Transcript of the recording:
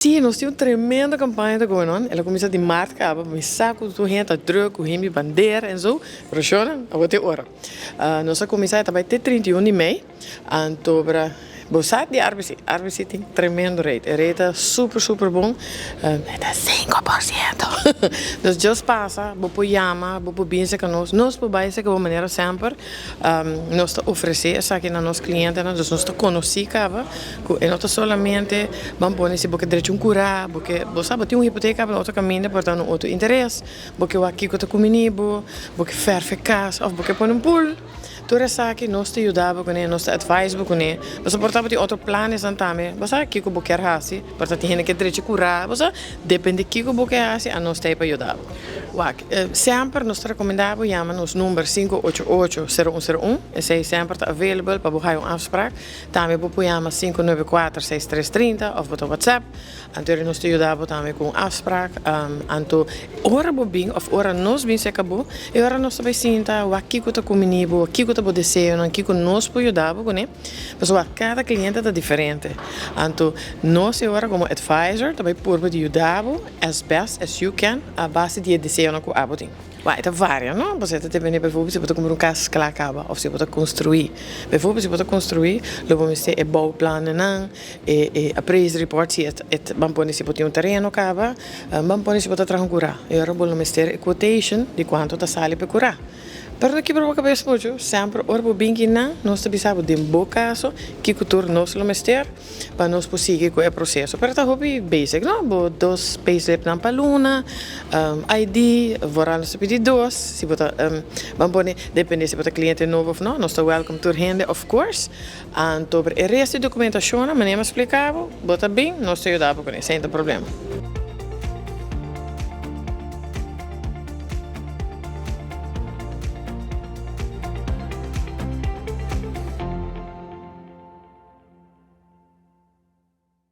Sí, nos tin un tremendo campaña ta going on. El a cuminsa di maart caba, mi sa cu tur hende ta druk cu himbi bandera en zo, pero shornan, awor ta e ora. Nos a cuminsa e ta bay te 31 di mei, anto bra bo sa di RBC, RBC tin tremendo rate, e rate ta super super bon, e ta 5%. Dus just pasa, bo por yama, bo por bin cerca nos, nos por bay cerca bo manera semper. Nos ta ofresé esaki na nos klientenan, dus nos ta konosí kaba ku e no ta solamente ban pone si bo ke drecha un kurá, bo ke, bo sa bo tin un hipoteka pa otro kaminda por ta un otro interes, bo ke wak kiko ta kuminí bo, bo ke fèrf e kas òf bo ke pone un pool. Tur esaki nos ta yuda bo kuné, nos ta advise bo kuné. Pasobra por ta bo tin otro planesnan tambe, bo sa kiko bo kier hasi, por ta tin hende ke drecha kurá, bo sa, depende kiko bo ke hasi anos ta ei pa yuda bo. Wak, semper nos ta rekomendá bo yama nos number 588 0101, esei semper ta available pa bo haya un afsprak. Tambe bo por yama 594 6330 òf bo ta WhatsApp. Anto nos ta yuda bo tambe ku un afsprak. Anto ora bo bin òf ora nos bin serka bo, e ora nos ta bai sinta wak kiko ta kuminí bo, kiko ta bo deseonan, kiko nos por yuda bo kuné. Pasobra kada kliente ta diferente. Anto nos e ora komo advisor ta bai purba di yuda bo as best as you can a base di e deseonan ku abo tin. Wak, e ta varia, no? Pasobra e ta depende bijvoorbeeld si bo ta kumpra un kas kla kaba òf si bo ta konstruí. Bijvoorbeeld si bo ta konstruí lo bo mester e bouwplannan, e e appraisal report si e e ban pone si bo tin un tereno kaba, ban pone si bo ta traha un kurá. E ora bo lo mester e quotation di kuantu ta sali pa e kurá. Pero no kibra bo kabes muchu, semper ora bo bin kinan nos ta bisa bo den bo kaso kiko tur nos lo mester pa nos por sigui ku e proseso. Pero ta hopi basic no, bo dos payslipnan pa luna, ID, vooral nos ta pidi dos, si bo ta ban pone depende si bo ta kliente nobo of no, nos ta welcome tur hende of course. Anto e resto di dokumentashonnan manera mi a splika bo, bo ta bin nos ta yuda bo kuné, esei no ta problema.